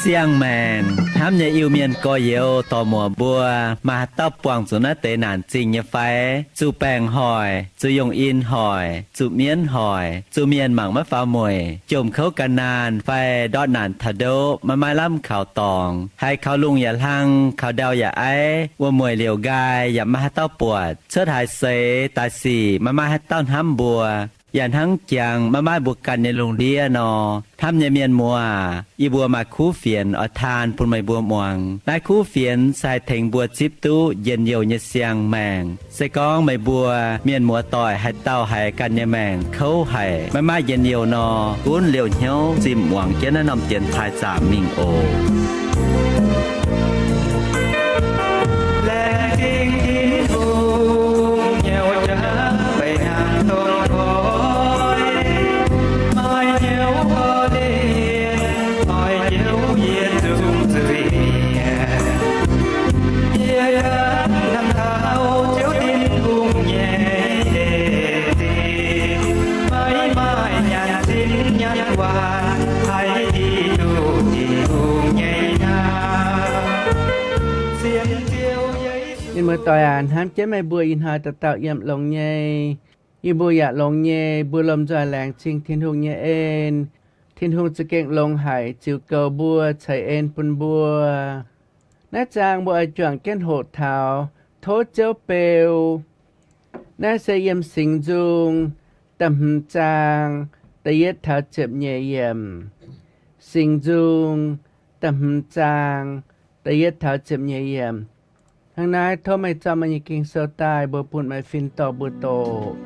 Siang-maengc hnamv nyei Iu-Mienh gorx-youz dorc-muoc mbuo, maaih haaix dauh buangh zuqc naaiv deix naanc zingh nyei fai? Zuqc baengc hoic, zuqc yongh in hoic, zuqc mienv hoic, zuqc mienh mangc maiv faaux mueic, jomc kouv gan naanh fai ndortv naanc taux ndoqv maiv maaih lamh kaux dorngx, haiz kaux lungh yaac hlang, kaux ndau yaac aiv, wuom-mueic liouc nqaai yaac maiv maaih haaix dauh buatc, cuotv haaix seix daaih sic maiv maaih haaix dauh hnamv mbuo, yaac hnangv jangx maiv maaih mbuo ganh nyei lungh ndiev nor, hnamv nyei mienh muoz, yie mbuo maaih kuv fienx oix taan bun meih mbuo muangx. Naaiv kuv fienx se haih tengx mbuo zipv duqv njien-youh nyei siang-maengc. Se gorngv meih mbuo mienh muoz-doic haaix dauh haiz ganh nyei maengc kouv haic, maiv maaih njien-youh nor, gunv liouh hnyouv zimh muangx jienv naaiv norm dienx taaih zaamc mingh oc. Mienh muoz-doic aac, hnamv jienv meih mbuo ih hnoi dauh dauh yiem longx nyei. Yie mbuo yaac longx nyei, mbuo lomh nzoih laengz zingh Tin-Hungh nyei en. Tin-Hungh za'gengh longx haic, ziux goux mbuo, ceix en bun mbuo. Naaiv zaang mbuo oix juangc jienv hoqc taux Tov Ziouv Beu. Naaiv se yiem Singx Nzung da'hmz zaang da'yietv taux ziepc nyeic yiemc. Singx Nzung da'hmz zaang da'yietv taux ziepc nyeic yiemc. Hnangv naaiv, tov meih zorqv meih nyei Ging-Sou daaih, mbuo bun meih fin-dorngh mbuo doqc.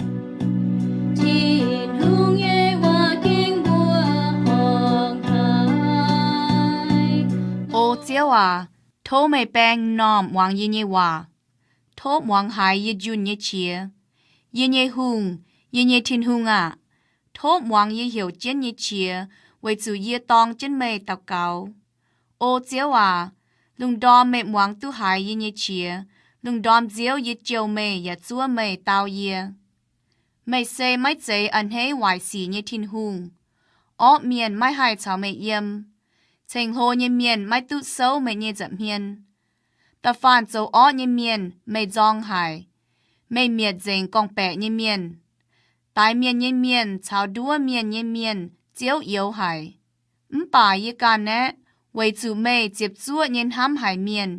Tin-Hungh nyei waac gengh mbuo horngc haic. O Ziouv aac, tov meih baeng m'normh muangx yie nyei waac. Tov muangx haiz yie njunh nyei qiex. Yie nyei Hungh, yie nyei Tin-Hungh aah! Tov muangx yie heuc jienv nyei qiex, weic zuqc yie dorng jienv meih daux gaux. O Ziouv aac, lungh ndorm meih muangx duqv haiz yie nyei qiex. Lungh ndorm nziouv yie jouh meih yaac zuov meih dau yie. Meih se maiv zeiz a'hneiv waaic sic nyei Tin-Hungh. Orqv mienh maiv haih caux meih yiem. Ceng-hlo nyei mienh maiv duqv souv meih nyei nza'hmien. Da'faanh zoux orqv nyei mienh meih nzorng haic. Meih mietc nzengc gorngv-baeqc nyei mienh. Daix mienh nyei mienh caux nduov mienh nyei mienh Ziouv youx haic. Mv baac yie ganh aeqv, weic zuqc meih ziepc zuoqv nyei hnamv haic mienh,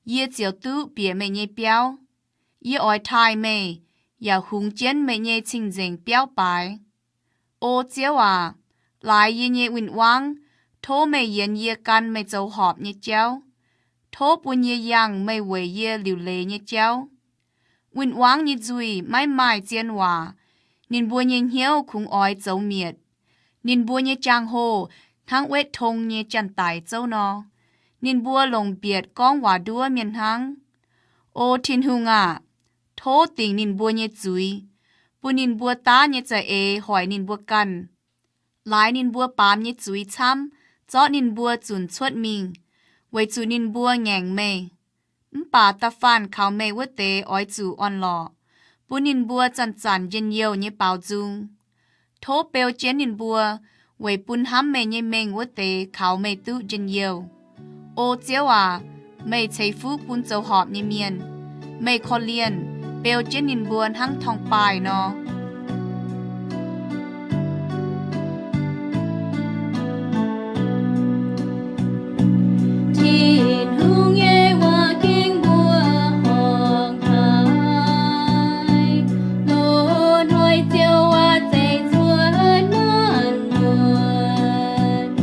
yie ziouc duqv bieqc meih nyei biauv. Yie oix taaih meih, yaac hungx jienv meih nyei cing-nzengc biauv baaix. O Ziouv aac, laaix yie nyei win-wangv. Tov meih yienx yie gan meih zoux horpc nyei jauv. Tov bun yie yangh meih weic yie liuc leiz nyei jauv. Win-wangv nyei nzuih maiv maaih zien waac. Ninh mbuo nyei hnyouv kungx oix zoux mietc. Ninh mbuo nyei jangx-hoh hnangv wetv tong nyei janx-daic zouv nor. Ninh mbuo longc mbietc gorngv waac nduov mienh hnangv. O Tin-Hungh aah! Tov dingc ninh mbuo nyei zuiz, bun ninh mbuo daav nyei za'eix hoic ninh mbuo ganh. Laaix ninh mbuo baamz nyei zuiz camv, zorqv ninh mbuo zunc cuotv mingh, weic zuqc ninh mbuo ngaengc meih. Mv baac da'faanh kaux meih wuov deix oix zuqc orn-lorqc, bun ninh mbuo zanc-zanc njien-youh nyei baaux nzung. Tov beu jienv ninh mbuo, weic bun hnamv meih nyei mengh wuov deix kaux meih duqv njien-youh. O Ziouv aac, meih ceix fuqv bun zoux horpc nyei mienh. Meih korv-lienh, beu jienv ninh mbuo hnangv torngv-baaih nor. Tin-Hungh nyei waac gengh mbuo horngc haic. Loz-hnoi Ziouv waac zengc cuotv maanc muotc.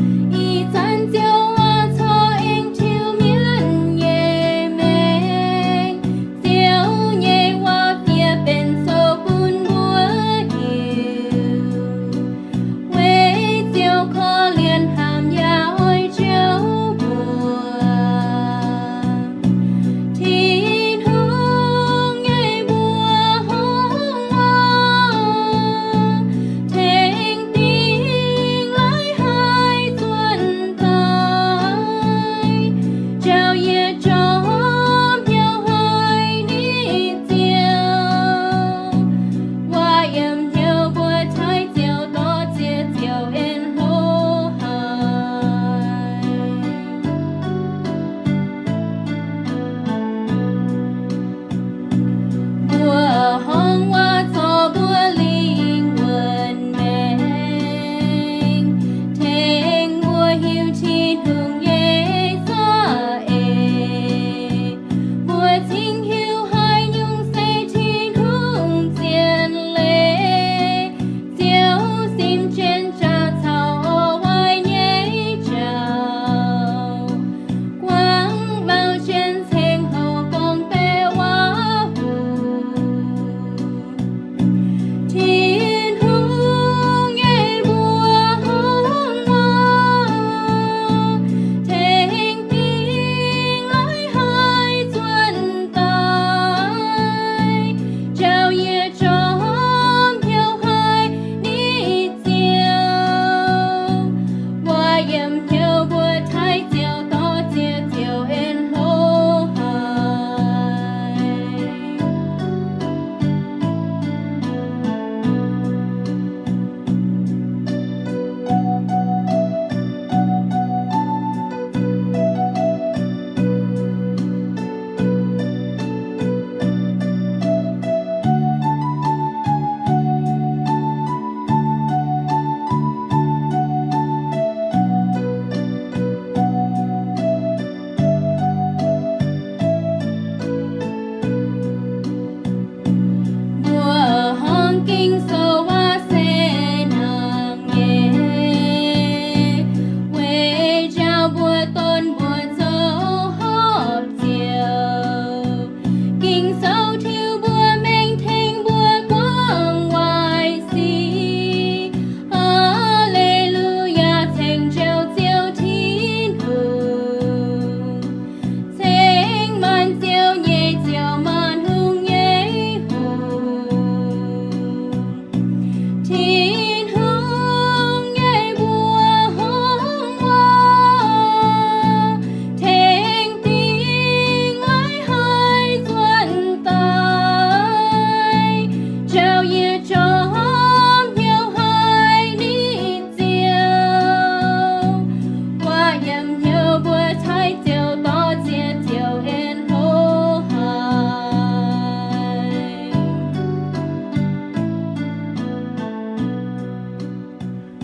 Ih zanc Ziouv waac corc aengx tiux mienv nyei maengc. Ziouv nyei waac fiev benx sou bun mbuo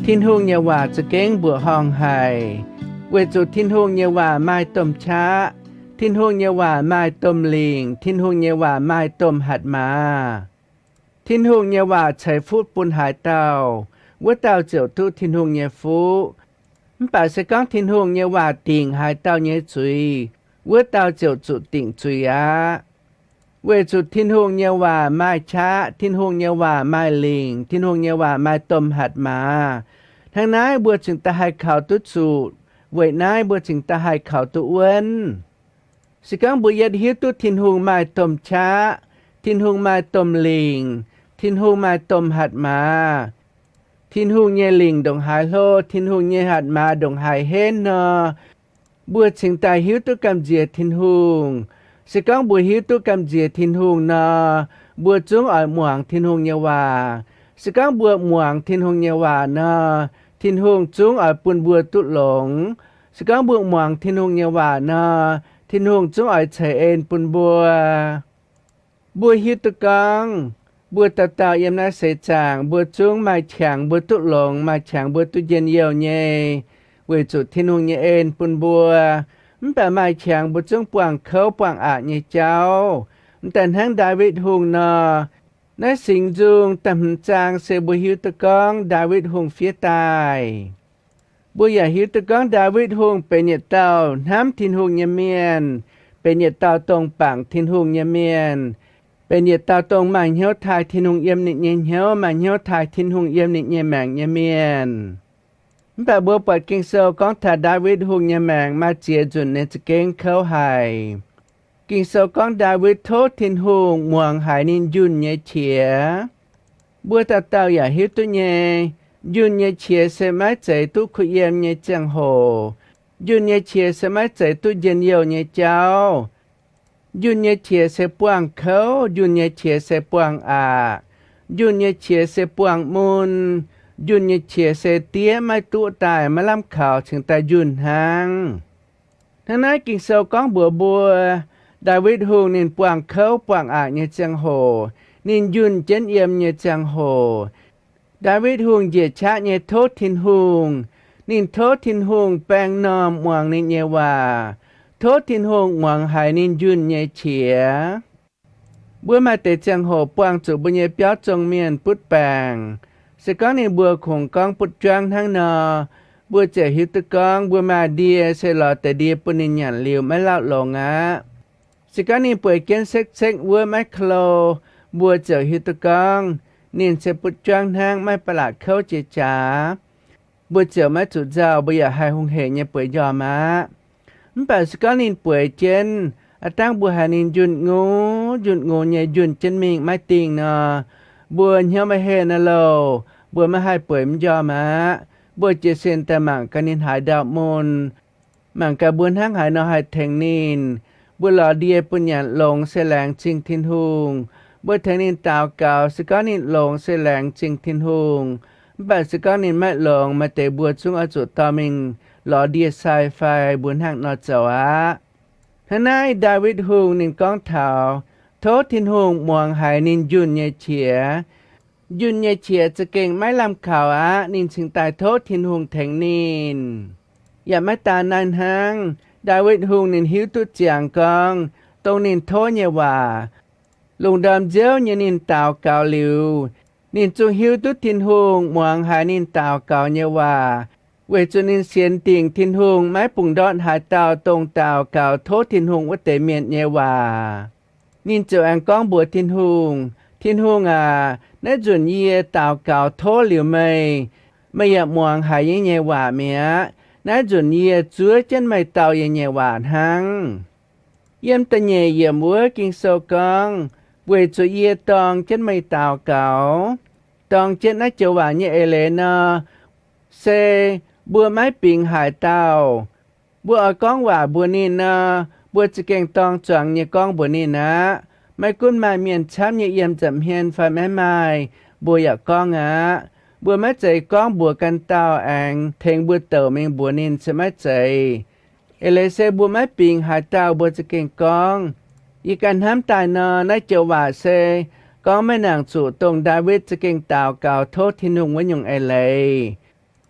Tin-Hungh nyei waac za'gengh mbuoqc horngh haic, weic zuqc Tin-Hungh nyei waac maaih domh qaqv. Tin-Hungh nyei waac maaih domh lingc. Tin-Hungh nyei waac maaih domh hatc maaz. Tin-Hungh nyei waac ceix fuqv bun haaix dauh, wuov dauh ziouc duqv Tin-Hungh nyei fuqv. Mv baac se gorngv Tin-Hungh nyei waac dingc haaix dauh nyei zuiz, wuov dauh ziouc zuqc dingc zuiz aqv. Weic zuqc Tin-Hungh nyei waac maaih qaqv, Tin-Hungh nyei waac maaih lingc, Tin-Hungh nyei waac maaih domh hatc maaz. Hnangv naaiv mbuo cingx daaih haih kaux duqv zuqc. Weic naaiv mbuo cingx daaih haih kaux duqv wuonv. Se gorngv mbuo yietv hiuv duqv Tin-Hungh maaih domh qaqv, Tin-Hungh maaih domh lingc, Tin-Hungh maaih domh hatc maaz, Tin-Hungh nyei lingc ndongc haaix hlo, Tin-Hungh nyei hatc maaz ndongc haaix henv nor, mbuo cingx daaih hiuv duqv gamh nziex Tin-Hungh. Se gorngv mbuo hiuv duqv gamh nziex Tin-Hungh nor, mbuo zungv oix muangx Tin-Hungh nyei waac. Se gorngv mbuo muangx Tin-Hungh nyei waac nor, Tin-Hungh zungv oix bun mbuo duqv longx. Se gorngv mbuo muangx Tin-Hungh nyei waac nor, Tin-Hungh zungv oix ceix en bun mbuo. Mbuo hiuv duqv gorngv, mbuo dauh dauh yiem naaiv seix zaangc mbuo zungv maaih qangx mbuo duqv longx, maaih qangx mbuo duqv njien-youh nyei, weic zuqc Tin-Hungh nyei en bun mbuo. Mv baac maaih qangx mbuo zungv buangh kouv buangh aqc nyei jauv. Mv daaih hnangv Ndaawitv Hungh nor, naaiv Singx Nzung da'hmz zaang se mbuo hiuv duqv gorngv Ndaawitv Hungh fiev daaih. Mbuo yaac hiuv duqv gorngv Ndaawitv Hungh benx yietc dauh hnamv Tin-Hungh nyei mienh, benx yietc dauh dongh bangc Tin-Hungh nyei mienh, benx yietc dauh dongh maaih hnyouv taaih Tin-Hungh yiem ninh nyei hnyouv, maaih hnyouv taaih Tin-Hungh yiem ninh nyei maengc nyei mienh. Mv baac mbuo buatc Ging-Sou gorngv taux Ndaawitv Hungh nyei maengc maaih ziex nzunc ninh za'gengh kouv haic. Ging-Sou gorngv Ndaawitv tov Tin-Hungh muangx haiz ninh njunh nyei qiex. Mbuo dauh dauh yaac hiuv duqv nyei, njunh nyei qiex se maiv zeiz duqv kuh yiem nyei ziangh hoc. Njunh nyei qiex se maiv zeiz duqv njien-youh nyei jauv. Njunh nyei qiex se buangh kouv, njunh nyei qiex se buangh aqc, njunh nyei qiex se buangh mun, njunh nyei qiex se diev maiv duqv daaih, maiv lamh kaux cingx daaih njunh hnangv. Hnangv naaiv Ging-Sou gorngv mbuox mbuo, Ndaawitv Hungh ninh buangh kouv buangh aqc nyei ziangh hoc, ninh njunh jienv yiem nyei ziangh hoc, Ndaawitv Hungh njiec qaqv nyei tov Tin-Hungh. Ninh tov Tin-Hungh baeng normh muangx ninh nyei waac, tov Tin-Hungh muangx haiz ninh njunh nyei qiex. Mbuo maaih deix ziangh hoc buangh zuqc mbuo nyei biauv zong mienh butv baengc. Se gorngv ninh mbuo kungx gorngv butv juangv hnangv nor, mbuo ziouc hiuv duqv gorngv mbuo maaih ndie se lorz deix ndie bun ninh nyanc liuz maiv lauh longx aqv. Se gorngv ninh bueix jienv sekv-sekv wuov maiv klo, mbuo ziouc hiuv duqv gorngv ninh se butv juangv hnangv, maiv ba'laqc kouv jiex jaax. Mbuo ziouc maiv zuqc nzauh, mbuo yaac haih hungh heic nyei bueix njormh aqv. Mv baac se gorngv ninh bueix jienv, aav dangv mbuo haiz ninh njunh ngungx, njunh ngungx nyei njunh jienv mingh maiv dingh nor, mbuo hnyouv maiv henh aqv loh, mbuo maiv haih bueix mv njormh aqv. Mbuo jiez sin daaih mangc gaax ninh haaix ndau mun, mangc gaax mbuo hnangv haaix nor haih tengx ninh. Mbuo lorz ndie bun nyanc longx se laengz zingh Tin-Hungh. Mbuo tengx ninh daux gaux, se gorngv ninh longx se laengz zingh Tin-Hungh. Mv baac se gorngv ninh maiv longx, maaih deix mbuo zungv oix zuqc dorh mingh lorz ndie-sai fai mbuo hnangv nor zoux aqv. Hnangv naaiv Ndaawitv Hungh ninh gorngv taux, tov Tin-Hungh muangx haiz ninh njunh nyei qiex. Njunh nyei qiex za'gengh maiv lamh kaux aqv. Ninh cingx daaih tov Tin-Hungh tengx ninh. Yaac maiv daan naaiv hnangv, Ndaawitv Hungh ninh hiuv duqv ziangx gorngv dongh ninh tov nyei waac. Lungh ndorm nziouv nyei ninh daux gaux liuz, ninh zungv hiuv duqv Tin-Hungh muangx haiz ninh daux gaux nyei waac, weic zuqc ninh sienx dingc Tin-Hungh maiv bungx ndortv haaix dauh dongh daux gaux tov Tin-Hungh wuov deix mienh nyei waac. Ninh ziouc aengx gorngv mbuox Tin-Hungh, Tin-Hungh aac, naaiv nzunc yie daux gaux tov liuz meih, meih yaac muangx haiz yie nyei waac mi'aqv. Naaiv nzunc yie zuov jienv meih dauh yie nyei waac hnangv. Yiem da'nyeic yiemc wuov Ging-Sou gorngv, weic zuqc yie dorng jienv meih daux gaux, dorng jienv naaiv joux waac nyei eix leiz nor, se mbuo maiv bingx haaix dauh. Mbuo oix gorngv waac mbuox ninh nor, mbuo za'gengh dorng zuangx nyei gorngv mbuox ninh aqv. Maiv gunv maaih mienh camv nyei yiem nza'hmien fai maiv maaih, mbuo yaac gorngv aqv. Mbuo maiv zeiz gorngv mbuox ganh dauh aengx tengx mbuo douc mingh mbuox ninh se maiv zeiz. Eix leiz se mbuo maiv bingx haaix dauh mbuo za'gengh gorngv. Yie ganh hnamv daaih nor, naaiv joux waac se gorngv maiv nangc zuqc dongh Ndaawitv za'gengh daux gaux tov Tin-Hungh wuov nyungc eix leiz.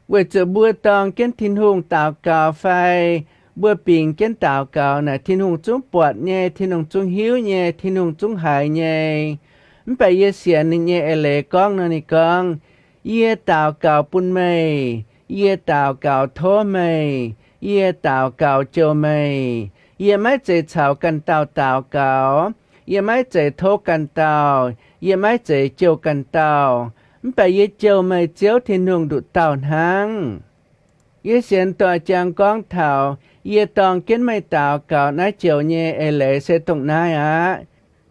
Weic zuqc mbuo dorng jienv Tin-Hungh daux gaux fai mbuo bingx jienv daux gaux naaic, Tin-Hungh zungv buatc nyei, Tin-Hungh zungv hiuv nyei, Tin-Hungh zungv haiz nyei. Mv baac yie sienx ninh nyei eix leiz gorngv nor, ninh gorngv, Yie daux gaux bun meih, yie daux gaux tov meih, yie daux gaux jouh meih. Yie maiv zeiz caux ganh dauh daux gaux, yie maiv zeiz tov ganh dauh, yie maiv zeiz jouh ganh dauh. Mv baac yie jouh meih Ziouv Tin-Hungh nduqc dauh hnangv. Yie sienx doic jangx gorngv taux yie dorng jienv meih daux gaux naaiv joux nyei eix leiz se dongh naaiv aqv.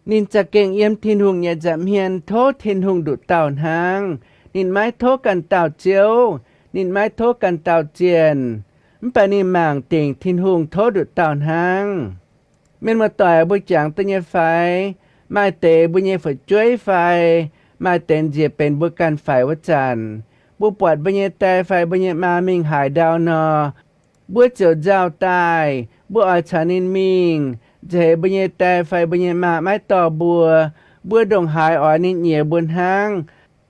Ninh za'gengh yiem Tin-Hungh nyei nza'hmien tov Tin-Hungh nduqc dauh hnangv. Ninh maiv tov ganh dauh ziouv, ninh maiv tov ganh dauh zienh, mv baac ninh mangc dingc Tin-Hungh tov nduqc dauh hnangv. Mienh muoz-doic, mbuo jangx duqv nyei fai? Maaih deix mbuo nyei fu'jueiv fai maaih deix nziex benx mbuo ganh faix wuov zanc, mbuo buatc mbuo nyei die fai mbuo nyei maa mingh haaix ndau nor, mbuo ziouc nzauh daaih, mbuo oix caux ninh mingh. Nziex heix mbuo nyei die fai mbuo nyei maa maiv dorh mbuo, mbuo ndongc haaix oix ninh nyiex mbuo hnangv.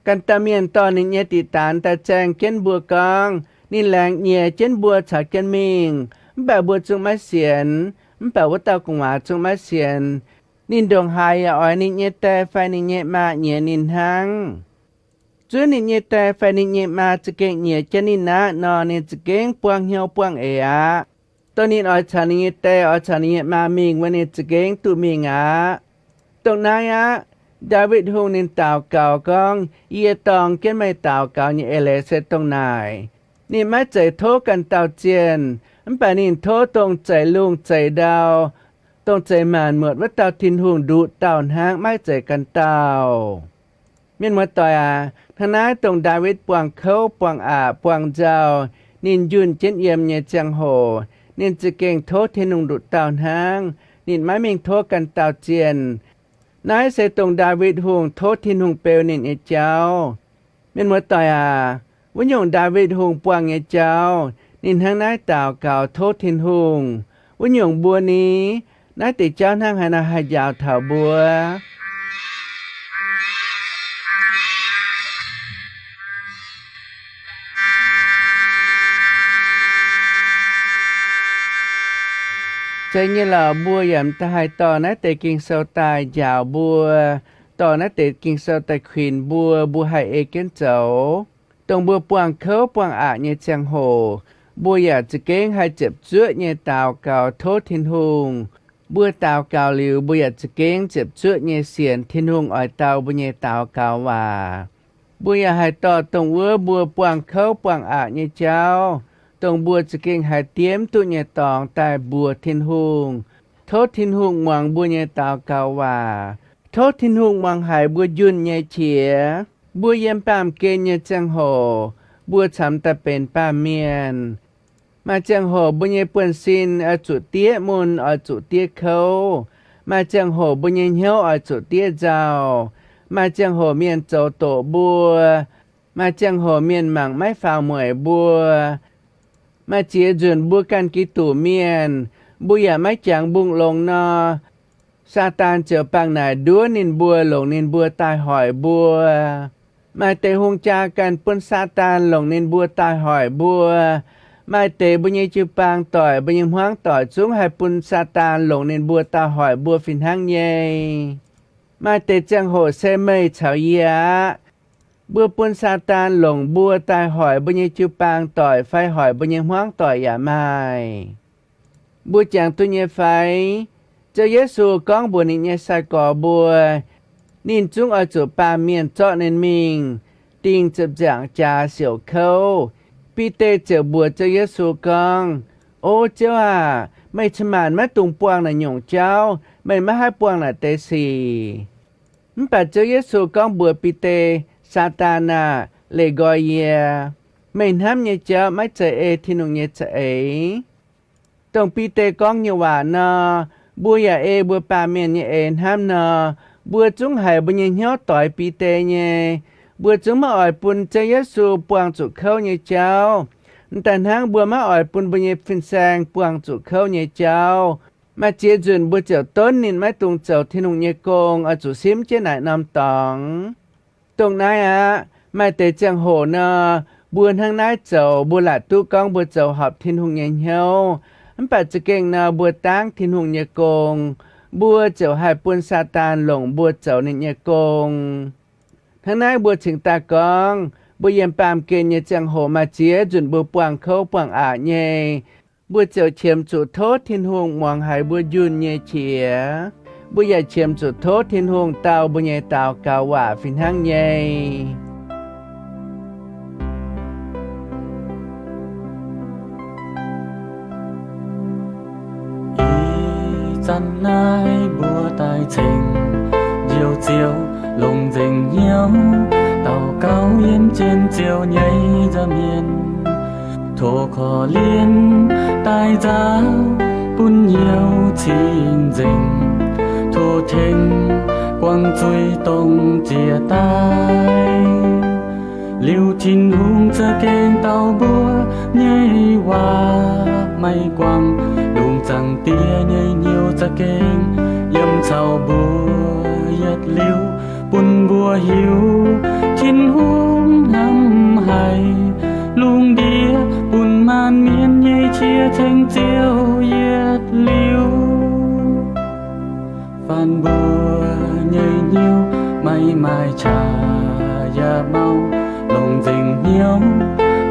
Ganh dauh mienh dorh ninh nyei diqc daanx daaih zaeng jienv mbuo gorngv ninh laengz nyiex jienv mbuo caux jienv mingh, mv baac mbuo zungv maiv sienx, mv baac wuov dauh gu'nguaaz zungv maiv sienx. Ninh ndongc haaix yaac oix ninh nyei die fai ninh nyei maa nyiex ninh hnangv. Zuov ninh nyei die fai ninh nyei maa za'gengh nyiex jienv ninh aqv nor, ninh za'gengh buangv hnyouv buangv eix aqv. Dongh ninh oix caux ninh nyei die, oix caux ninh nyei maa mingh wuov, ninh za'gengh duqv mingh aqv. Dongh naaiv aqv, Ndaawitv Hungh ninh daux gaux gorngv, Yie dorng jienv meih daux gaux nyei eix leiz se dongh naaic. Ninh maiv zeiz tov ganh dauh zienh, mv baac ninh tov dongh zeix lungh zeix ndau, dongh zeix maanc muotc wuov dauh Tin-Hungh nduqc dauh hnangv, maiv zeiz ganh dauh. Mienh muoz-doic aac, hnangv naaiv dongh Ndaawitv buangh kouv, buangh aqc, buangh nzauh, ninh njunh jienv yiem nyei ziangh hoc, ninh za'gengh tov Tin-Hungh nduqc dauh hnangv. Ninh maiv mingh tov ganh dauh zienh. Naaiv se dongh Ndaawitv Hungh tov Tin-Hungh beu ninh nyei jauv. Mienh muoz-doic aac, wuov nyungc Ndaawitv Hungh buangh nyei jauv, ninh hnangv naaiv daux gaux tov Tin-Hungh. Wuov nyungc mbuo ni, naaiv deix jauv hnangv haaix nor haih njaaux taux mbuo? Zeiz nyei lorqc, mbuo yaac m'daaih haih dorh naaiv deix Ging-Sou daaih njaaux mbuo, dorh naaiv deix Ging-Sou daaih kuinx mbuo, mbuo haih ei jienv zoux. Dongh mbuo buangh kouv buangh aqc nyei ziangh hoc, mbuo yaac za'gengh haih ziepc zuoqv nyei daux gaux tov Tin-Hungh. Mbuo daux gaux liuz, mbuo yaac za'gengh ziepc zuoqv nyei sienx Tin-Hungh oix dau mbuo nyei daux gaux waac. Mbuo yaac haih dorh dongh wuov mbuo buangh kouv buangh aqc nyei jauv, dongh mbuo za'gengh haiz diev mv duqv nyei dorngx daaih mbuox Tin-Hungh. Tov Tin-Hungh muangx mbuo nyei daux gaux waac. Tov Tin-Hungh muangx haiz mbuo njunh nyei qiex. Mbuo yiem baamh gen nyei ziangh hoc, mbuo camx daaih benx baamh mienh. Maaih ziangh hoc mbuo nyei buonv-sin oix zuqc diev mun, oix zuqc diev kouv. Maaih ziangh hoc mbuo nyei hnyouv oix zuqc diev nzauh. Maaih ziangh hoc mienh zoux doqc mbuo. Maaih ziangh hoc mienh mangc maiv faaux mueic mbuo. Maaih ziex nzunc mbuo ganh Giduc mienh, mbuo yaac maiv jangx mbungh longx nor, Saadaan ziouc bangc naaic nduov ninh mbuo, longc ninh mbuo daaih hoic mbuo. Maaih deix hungh jaa ganh bun Saadaan longc ninh mbuo daaih hoic mbuo. Maaih deix mbuo nyei jiu-baang doic, mbuo nyei hmuangv doic zungv haih bun Saadaan longc ninh mbuo daaih hoic mbuo fih hnangv nyei. Maaih deix ziangh hoc se meih caux yie aqv. Mbuo bun Saadaan longc mbuo daaih hoic mbuo nyei jiu-baang doic fai hoic mbuo nyei hmuangv doic yaac maaih. Mbuo jangx duqv nyei fai? Ziouv Yesu gorngv mbuox ninh nyei sai-gorx mbuo, ninh zungv oix zuqc baamh mienh zorqv ninh mingh dingh ziepc nzaangc jaax siouc kouv. Bide ziouc mbuox Ziouv Yesu gorngv, O Ziouv aah! Meih cin-maanc maiv dungx buangh naaiv nyungc jauv. Meih maiv haih buangh naaiv deix sic. Mv baac Ziouv Yesu gorngv mbuox Bide, Saadaan aah! Leih nqoi yie. Meih hnamv nyei jauv maiv zeiz ei Tin-Hungh nyei za'eix. Dongh Bide gorngv nyei waac nor, mbuo yaac ei mbuo baamh mienh nyei eix hnamv nor, mbuo zungv haiz mbuo nyei hnyouv doix Bide nyei. Mbuo zungv maiv oix bun Ziouv Yesu buangh zuqc kouv nyei jauv. M'daaih hnangv mbuo maiv oix bun mbuo nyei fin-saeng buangh zuqc kouv nyei jauv. Maaih ziex nzunc mbuo ziouc donv ninh maiv dungx zoux Tin-Hungh nyei gong, oix zuqc simv jienv naaic norm dorngx. Dongh naaiv aqv, maaih deix ziangh hoc nor, Mbuo hnangv naaiv zoux, mbuo laaic duqv gorngv mbuo zoux horpc Tin-Hungh nyei hnyouv. Mv baac za'gengh nor, mbuo dangv Tin-Hungh nyei gong, mbuo ziouc haih bun Saadaan longc mbuo zoux ninh nyei gong. Hnangv naaiv mbuo cingx daaih gorngv, mbuo yiem baamh gen nyei ziangh hoc maaih ziex nzunc mbuo buangh kouv buangh aqc nyei, mbuo ziouc qiemx zuqc tov Tin-Hungh muangx haiz mbuo njunh nyei qiex. Mbuo yaac qiemx zuqc tov Tin-Hungh dau mbuo nyei daux gaux waac fih hnangv nyei. Ih zanc naaiv mbuo daaih cingx njoux Ziouv, longc nzengc hnyouv daux gaux yiem jienv Ziouv nyei nza'hmien, tov korv-lienh daaih nzaaux bun hnyouv cing-nzengc, tov tengx guangc zuiz dongh jiex daaih. Liuz Tin-Hungh za'gengh dau mbuo nyei waac maiv guangc, lungh zaangc Diex nyei hnyouv za'gengh yiem caux mbuo yietc liuz, bun mbuo hiuv Tin-Hungh hnamv haic lungh ndiev, bun maanc mienh nyei qiex ceng Ziouv yietc liuz. Faanh mbuo nyei hnyouv maiv maaih qaqv yaac mau, longc nzengc hnyouv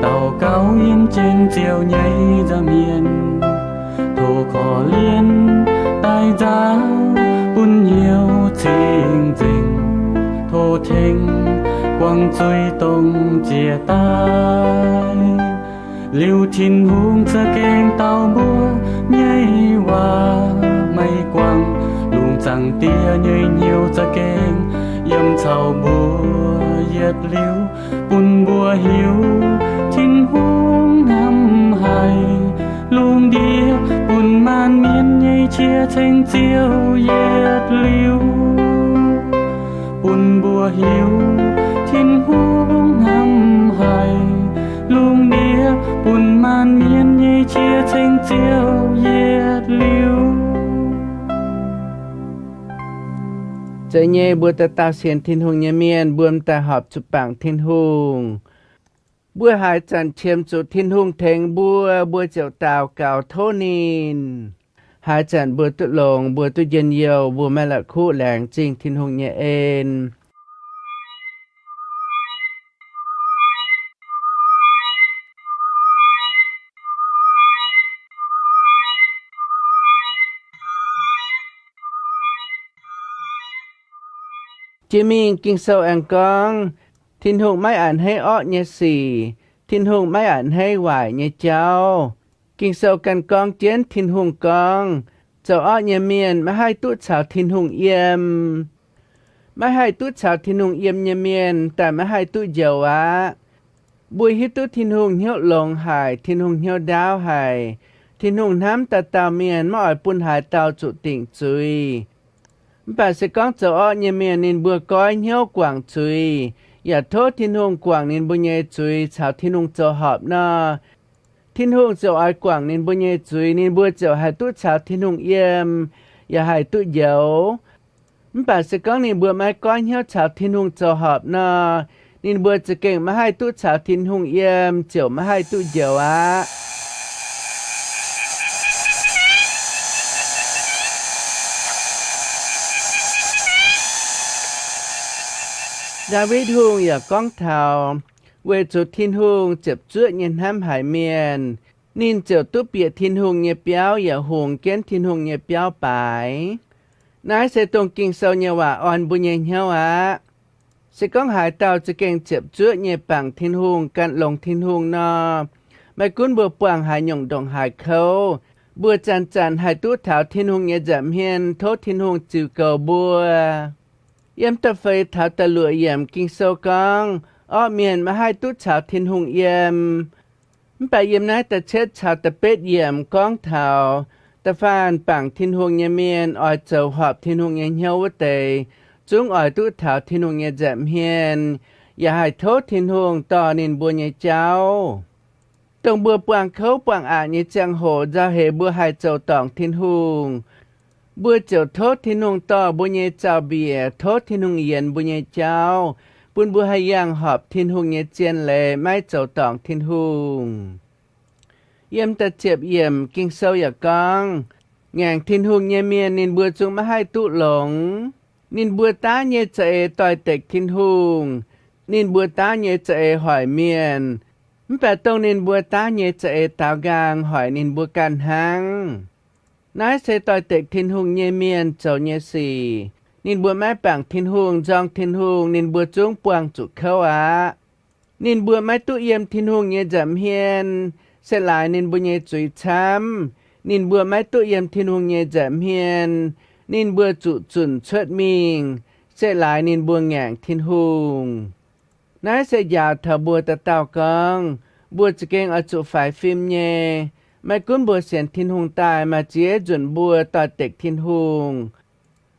daux gaux yiem jienv Ziouv nyei nza'hmien, tov korv-lienh daaih nzaaux bun hnyouv cing-nzengc, tov tengx guangc zuiz dongh jiex daaih. Liuz Tin-Hungh za'gengh dau mbuo nyei waac maiv guangc, lungh zaangc Diex nyei hnyouv za'gengh yiem caux mbuo yietc liuz, bun mbuo hiuv Tin-Hungh hnamv haic lungh ndiev, bun maanc mienh nyei qiex ceng Ziouv yietc liuz. Bun mbuo hiuv Tin-Hungh hnamv haic lungh ndiev, bun maanc mienh nyei qiex ceng Ziouv yietc liuz. Zeiz nyei, mbuo dauh dauh sienx Tin-Hungh nyei mienh, mbuo m'daaih horpc zuqc bangc Tin-Hungh. Mbuo haaix zanc qiemx zuqc Tin-Hungh tengx mbuo, mbuo ziouc daux gaux tov ninh. Haaix zanc mbuo duqv longx, mbuo duqv njien-youh, mbuo maiv la'kuqv laengz zingh Tin-Hungh nyei en. Jiex mingh Ging-Sou aengx gorngv, Tin-Hungh maiv a'hneiv orqv nyei sic, Tin-Hungh maiv a'hneiv waaic nyei jauv. Ging-Sou ganh gorngv jienv Tin-Hungh gorngv, zoux orqv nyei mienh maiv haih duqv caux Tin-Hungh yiem. Maiv haih duqv caux Tin-Hungh yiem nyei mienh daaih maiv haih duqv njoux aqv. Mbuo hiuv duqv Tin-Hungh hnyouv longx haic, Tin-Hungh hnyouv ndaauv haic. Tin-Hungh hnamv dauh dauh mienh, maiv oix bun haaix dauh zuqc dingc zuiz. Mv baac se gorngv zoux orqv nyei mienh ninh mbuo goiv hnyouv guangc zuiz, yaac tov Tin-Hungh guangc ninh mbuo nyei zuiz caux Tin-Hungh zoux horpc nor, Tin-Hungh ziouc oix guangc ninh mbuo nyei zuiz, ninh mbuo ziouc haih duqv caux Tin-Hungh yiem, yaac haih duqv njoux. Mv baac se gorngv ninh mbuo maiv goiv hnyouv caux Tin-Hungh zoux horpc nor, ninh mbuo za'gengh maiv haih duqv caux Tin-Hungh yiem, ziouc maiv haih duqv njoux aqv. Ndaawitv Hungh yaac gorngv taux, weic zuqc Tin-Hungh ziepc zuoqv nyei hnamv haic mienh, ninh ziouc duqv bieqc Tin-Hungh nyei biauv yaac hungx jienv Tin-Hungh nyei biauv baaix. Naaiv se dongh Ging-Sou nyei waac orn mbuo nyei hnyouv aqv. Se gorngv haaix dauh za'gengh ziepc zuoqv nyei bangc Tin-Hungh, gan longx Tin-Hungh nor, maiv gunv mbuo buangh haaix nyungc ndongc haaix kouv, mbuo zanc-zanc haih duqv taux Tin-Hungh nyei nza'hmien, tov Tin-Hungh ziux goux mbuo. Yiem da'feix taux da'luoqc yiemc Ging-Sou gorngv, orqv mienh maiv haih duqv caux Tin-Hungh yiem. Mv baac yiem naaiv da'cietv caux da'betv yiemc gorngv taux, da'faanh bangc Tin-Hungh nyei mienh oix zoux horpc Tin-Hungh nyei hnyouv wuov deix, zungv oix duqv taux Tin-Hungh nyei nza'hmien, yaac haih tov Tin-Hungh dorh ninh mbuo nyei jauv. Dongh mbuo buangh kouv buangh aqc nyei ziangh hoc nzauh heix mbuo haih zoux dorngc Tin-Hungh, mbuo ziouc tov Tin-Hungh dorh mbuo nyei zaux-mbiec, tov Tin-Hungh yienx mbuo nyei jauv, bun mbuo haih yangh horpc Tin-Hungh nyei zien leiz, maiv zoux dorngc Tin-Hungh. Yiem da'ziepc yiemc Ging-Sou yaac gorngv, ngaengc Tin-Hungh nyei mienh ninh mbuo zungv maiv haih duqv longx. Ninh mbuo daav nyei za'eix doix-dekc Tin-Hungh. Ninh mbuo daav nyei za'eix hoic mienh. Mv baac dongh ninh mbuo daav nyei za'eix daaux nqaang hoic ninh mbuo ganh hnangv. Naaiv se doix-dekc Tin-Hungh nyei mienh zoux nyei sic. Ninh mbuo maiv bangc Tin-Hungh, nzorng Tin-Hungh, ninh mbuo zungv buangh zuqc kouv aqv. Ninh mbuo maiv duqv yiem Tin-Hungh nyei nza'hmien, se laaix ninh mbuo nyei zuiz camv. Ninh mbuo maiv duqv yiem Tin-Hungh nyei nza'hmien, ninh mbuo zuqc zunc cuotv mingh, se laaix ninh mbuo ngaengc Tin-Hungh. Naaiv se njaaux taux mbuo dauh dauh gorngv, mbuo za'gengh oix zuqc faix fim nyei. Maiv gunv mbuo sienx Tin-Hungh daaih, maaih ziex nzunc mbuo doix-dekc Tin-Hungh.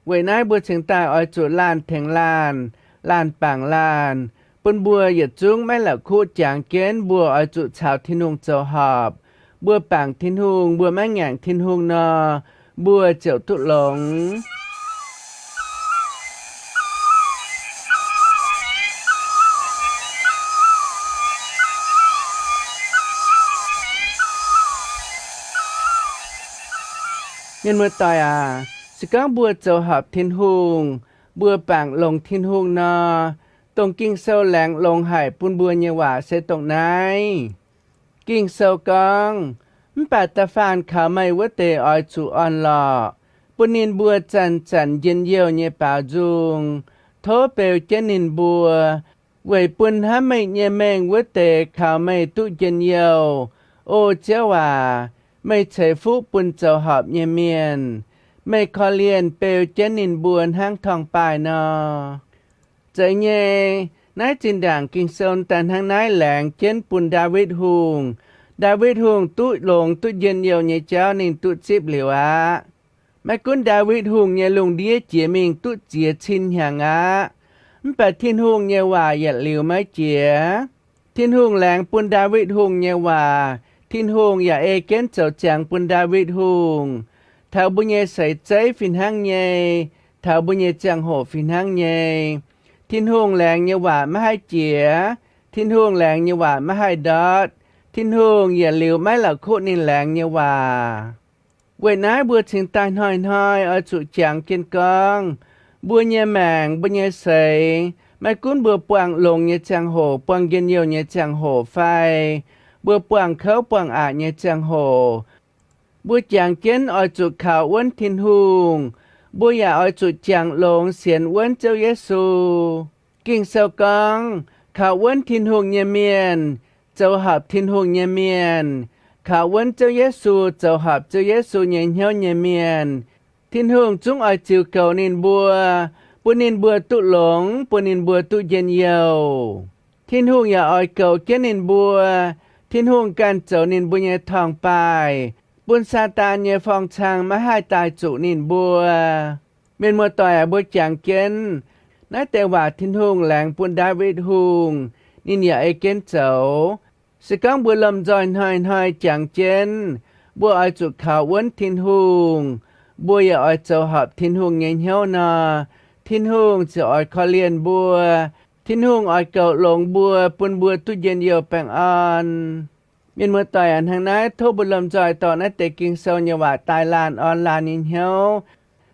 Weic naaiv mbuo cingx daaih oix zuqc laanh tengx laanh, laanh bangc laanh, bun mbuo yietc zungv maiv la'kuqv jangx jienv mbuo oix zuqc caux Tin-Hungh zoux horpc. Mbuo bangc Tin-Hungh, mbuo maiv ngaengc Tin-Hungh nor, mbuo ziouc duqv longx. Mienh muoz-doic aac, se gorngv mbuo zoux horpc Tin-Hungh, mbuo bangc longx Tin-Hungh nor, dongh Ging-Sou laengz longx haic bun mbuo nyei waac se dongh naaiv. Ging-Sou gorngv, mv baac da'faanh kaux meih wuov deix oix zuqc orn-lorqc, bun ninh mbuo zanc-zanc njien-youh nyei baaux nzung. Tov beu jienv ninh mbuo, weic bun hnamv meih nyei mengh wuov deix kaux meih duqv njien-youh. O Ziouv aac, meih ceix fuqv bun zoux horpc nyei mienh. Meih korv-lienh beu jienv ninh mbuo hnangv torngv-baaih nor. Zeiz nyei, naaiv zinh ndaangc Ging-Sou daaih hnangv naaiv laengz jienv bun Ndaawitv Hungh. Ndaawitv Hungh duqv longx duqv njien-youh nyei jauv ninh duqv zipv liuz aqv. Maiv gunv Ndaawitv Hungh nyei lungh ndiev jiex mingh duqv ziex cin hnyangx aqv, mv baac Tin-Hungh nyei waac yietc liuz maiv jiex. Tin-Hungh laengz bun Ndaawitv Hungh nyei waac, Tin-Hungh yaac ei jienv zoux ziangx bun Ndaawitv Hungh. Taux mbuo nyei seix zeiv fih hnangv nyei, taux mbuo nyei ziangh hoc fih hnangv nyei, Tin-Hungh laengz nyei waac maiv haih jiex. Tin-Hungh laengz nyei waac maiv haih ndortv. Tin-Hungh yietc liuz maiv la'kuqv ninh laengz nyei waac. Weic naaiv mbuo cingx daaih hnoi-hnoi oix zuqc jangx jienv gorngv, mbuo nyei maengc, mbuo nyei seix, maiv gunv mbuo buangh longx nyei ziangh hoc, buangh njien-youh nyei ziangh hoc fai mbuo buangh kouv buangh aqc nyei ziangh hoc, mbuo jangx jienv oix zuqc kaux wuonv Tin-Hungh. Mbuo yaac oix zuqc jangx longx sienx wuonv Ziouv Yesu. Ging-Sou gorngv, kaux wuonv Tin-Hungh nyei mienh zoux horpc Tin-Hungh nyei mienh. Kaux wuonv Ziouv Yesu zoux horpc Ziouv Yesu nyei hnyouv nyei mienh, Tin-Hungh zungv oix ziux goux ninh mbuo, bun ninh mbuo duqv longx, bun ninh mbuo duqv njien-youh. Tin-Hungh yaac oix goux jienv ninh mbuo. Tin-Hungh ganh zoux ninh mbuo nyei torngv-baaih, bun Saadaan nyei forng-cang maiv haih daaih zuqc ninh mbuo. Mienh muoz-doic aac, mbuo jangx jienv naaiv deix waac Tin-Hungh laengz bun Ndaawitv Hungh, ninh yaac ei jienv zoux. Se gorngv mbuo lomh nzoih hnoi-hnoi jangx jienv, mbuo oix zuqc kaux wuonv Tin-Hungh, mbuo yaac oix zoux horpc Tin-Hungh nyei hnyouv nor, Tin-Hungh ziouc oix korv-lienh mbuo. Tin-Hungh oix goux longx mbuo, bun mbuo duqv njien-youh baengh orn. Mienh muoz-doic aac, hnangv naaiv tov mbuo lomh nzoih dorh naaiv deix Ging-Sou nyei waac daaih laanh orn laanh nyei hnyouv,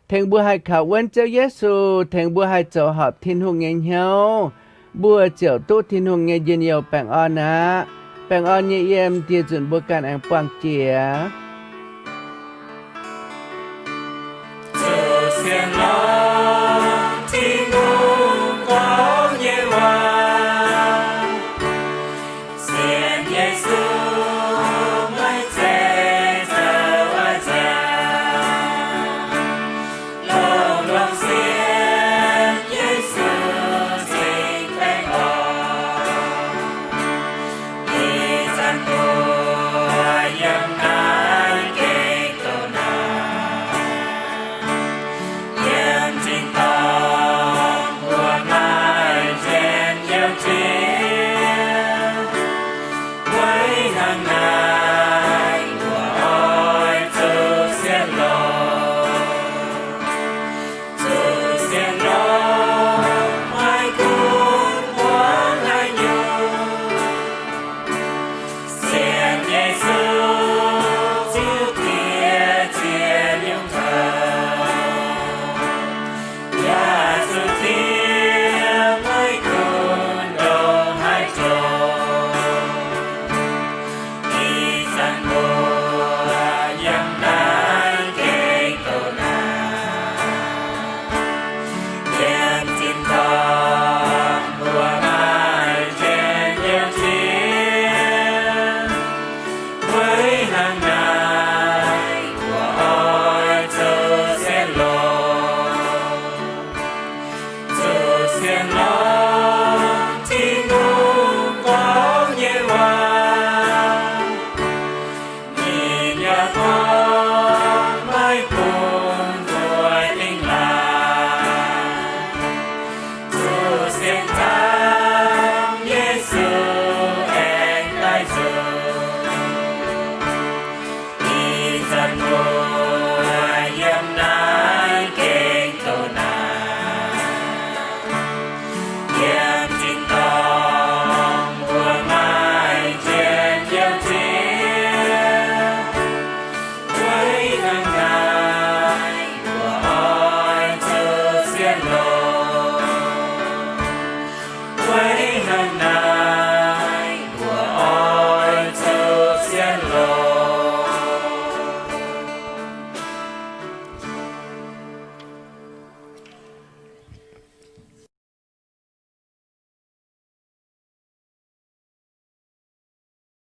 tengx mbuo haih kaux wuonv Ziouv Yesu, tengx mbuo haih zoux horpc Tin-Hungh nyei hnyouv, mbuo ziouc duqv Tin-Hungh nyei njien-youh baengh orn aqv. Baengh orn nyei yiem, dieh nzunc mbuo ganh aengx buangh jiex.